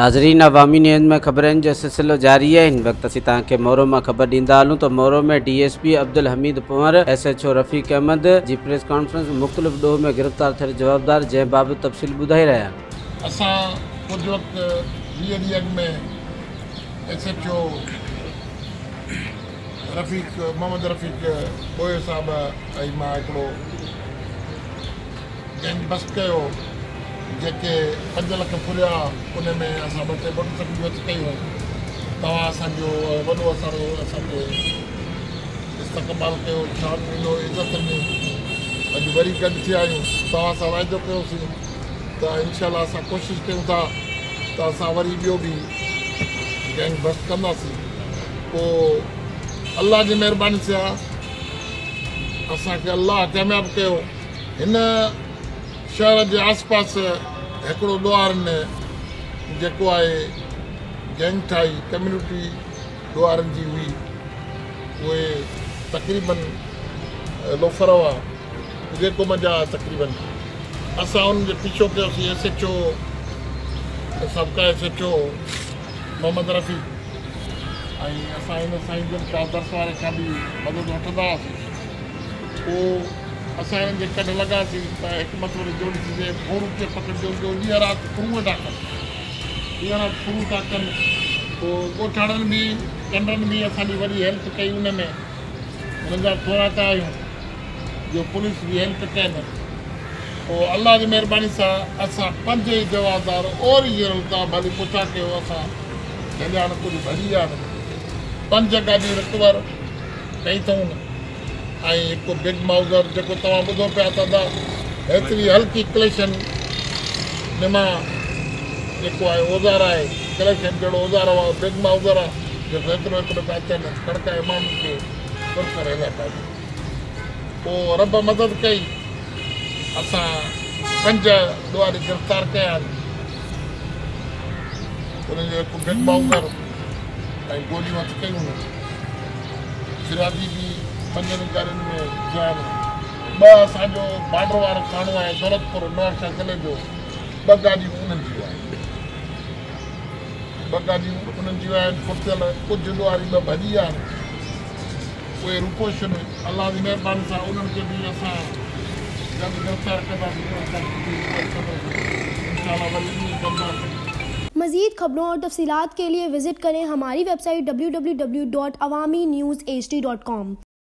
ناظرين عوامي نيوز ۾ خبرن جو سلسلو جاري آهي. هن وقت اسين توهان کي مورو مان خبر ڏيندا هلون ته Moro ۾ D S P Abdul Hameed Panhwar, S H O Rafiq Ahmed جي پريس ڪانفرنس ۾ مختلف ڏوهه ۾ گرفتار ٿيل جوابدار جنهن بابت تفصيل ٻڌائي رهيا آهن. اسان ڪجهه وقت 20 ڏينهن اڳ ۾ S H O Rafiq Muhammad Rafiq Bohio صاحب ۽ مان هڪڙو گينگ بسٽ ڪيو جيڪي 5 لک ڦريا ان ۾ اسان ٻه ٽي موٽر سائيڪلون هٿ ڪيون. توهان اسان جو وڏو اسان کي استقبال ڪيو، شان ڏنو، عزت ڏني. اڄ وري گڏ ٿيا آهيون. توهان سان واعدو ڪيوسين ته انشاء الله اسان ڪوشش ڪيون ٿا ته اسان وري ٻيو به گينگ بسٽ ڪنداسين. پوء الله جي مهرباني سان اسان کي الله ڪامياب ڪيو. هن شهر جي آس پاس هڪڙو ڏوهارين جيڪو آهي گينگ ٺاهي، ڪميونٽي ڏوهارين جي هئي، اهي تقريبن لوفر هئا جيڪو منجها تقريبن اسان انهن جو پيڇو ڪيوسين. ايس ايڇ او سابقا S H O Muhammad Rafiq ۽ اسان هن سائين جن کان درس واري کان به مدد وٺندا هئاسين. پوء اسان هنن جي ڪڍ لڳاسين ته حڪمت وري جوڙي ٿي چئي ڦورو کي پڪڙجو جو ڏينهن رات ڦرون ويٺا ڪن، ڏينهن رات ڦرون ٿا ڪن. پوء ڳوٺاڻن به ڪنڊن به اسان جي وڏي هيلپ ڪئي، ان ۾ انهن جا ٿورائتا آهيون جو پوليس به هيلپ ڪين. پوء الله جي مهرباني سان اسان 5 ئي جوابدار اوريجنل تان ڀلي پڇا ڪيو، اسان جهليا نه ڪجهه ڀڄي ويا نه. 5 گاڏيون رڪور ڪئي اٿئون ۽ هڪ بگ مائوزر جيڪو توهان ٻڌو پيا ته ادا هيتري هلڪي ڪليشن نما جيڪو آهي اوزار آهي، ڪليشن جهڙو اوزار هو بگ مائوزر آهي جيڪو هيترو هيترو پيا اچن کڙڪائي ماڻهن کي ڦر ڪري هليا پيا وڃن. پوء رب مدد ڪئي، اسان 5 ڏوهاري گرفتار ڪيا آهن. انهن جو هڪ بگ مائوزر ۽ گوليون هٿ ڪيون. فريادي به 5 گاڏين ۾ ٿيا آهن. 2 اسان جو بارڊر وارو ٿاڻو آهي دولتپور نوابشاهه ضلعي جو، 2 گاڏيون انهن جون آهن، 2 گاڏيون انهن جون آهن ڦرتيل. ڪجهه ڏوهاري 2 ڀڄي ويا آهن، اهي روپوشن. الله جي مهرباني سان انهن کي به اسان جلد گرفتار ڪنداسين، انهن کان به انشاء الله وري ائين ڪنداسين. मज़ीद खबरों और तफसीलात के लिए विज़िट करें हमारी वेबसाइट www.awaminewshd.com।